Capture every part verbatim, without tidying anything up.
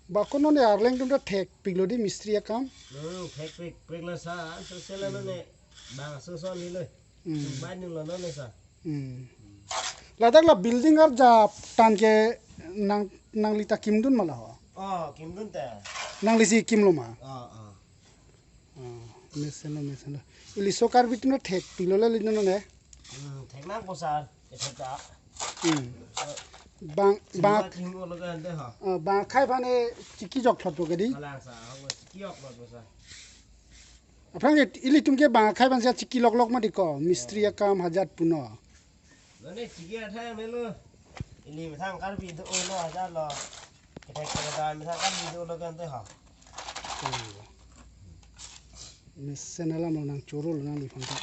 Ba ko non arleng atum ta thekpiklo dei mistri akam. Hmm, thekpik, piklo sa, so sela non ne. Bang so son ni lo. Hmm. Bai ni lo non ne sa. Hmm. Ladak la building arjap tangke nang, nangli ta kimdun ma la ho. Oh, kimdun ta. Nanglisi kimlo ma. Oh, oh. Oh, mesenlo, mesenlo. Ili so Karbi atum ta thekpiklo le li non ne. Hmm, thek nangpo sir. Ethek ta. Hmm. Bang, bang, Chingwa chingwa lo kan de ha. Oh, bang akhai aphan ne chiki jok thot po ke dei. Kalang sa, ha, chiki jok lo po sa. Aphrang ke ilitum ke bang akhai aphan si chiki lok lok ma dei ko, mistri akam hajat punon. Nane chiki athai melo. Ili methang Karbi do lo hajat lo. Kethek kethek da methang Karbi do lo kan de ha. Oh. Mesen alam lo nangchorolo nangliphan ta.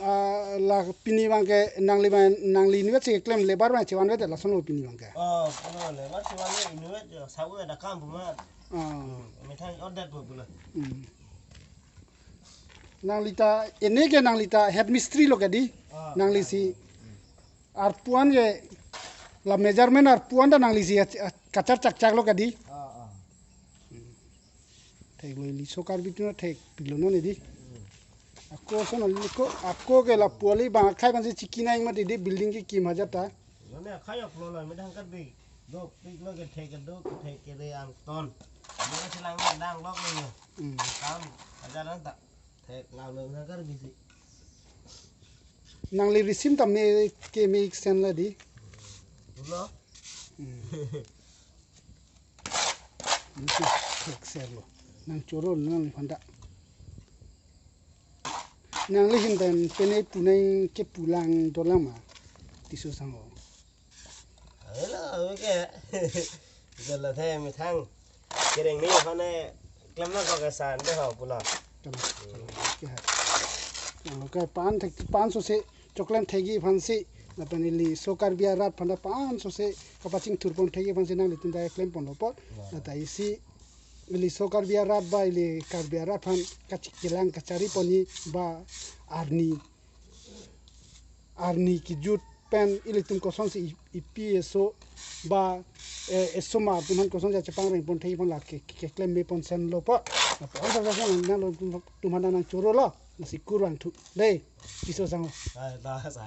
Ah, la pini abang ke nangli abang, nangli inutvet si keklem, labour abang chevanvet, lason lo pini abang ke. Oh, pulo labour chevanvet, inutvet jo, sabu ada kam puma. Ah. Hmm, methang order po pulo. Hmm. Nangli ta, ini ke nangli ta head mistri lo ke dei. Ah, nanglisi. Hmm. Arpu-an ke, la measurement arpu-an ta nanglisi, ah, kachar chak chak lo ke dei. Ah, ah. Theklo ili so Karbi atum ta thekpiklo non ne dei. Hmm. Ako ason ali ko, ako ke lapu ali bang akhai aphan si chiki nang ma dei, dei building kekim hajat ta. Nane akhai jok lo la methang Karbi. Dopiklo kethek kedo kethek kere angton. Dei si lang dang lok lo. Hmm. Kam hajat ta. Thek lang lo methang Karbi si. Nangli risim ta me ke me iksen la dei. Pulo. Hmm. Nisi thekser lo. Nangchorolo nangliphan ta. Nangli ahin pen penai punai kepu lang dolang ma, Tisso sangho? Hello, okay. Jala the methang kereng ni aphan ne klem nangkok ke san de ho pulo. Tama. Ke hai. Lo ke pan thek pan so se choklem thekji aphan si, lapen ili so Karbi arat aphan ta pan so se kapachingthur pon thekji aphan si nanglitum ta klem ponlo apot. Wah. Lata isi ili so Karbi arat ba ili Karbi arat aphan kachelang kachari ponji ba arni, arni kejut pen ilitum kosonsi i-, ipi eso ba, eh, esomar atum aphan kosonsi chepangreng pon thekji aphan la ke, ke, keklem me pon senlo apot. Apot sa sa sa nang lo tum, atum aphan nangchorolo. Lasi kurvangthu dei. Tisso sangho. Ai, ta sa.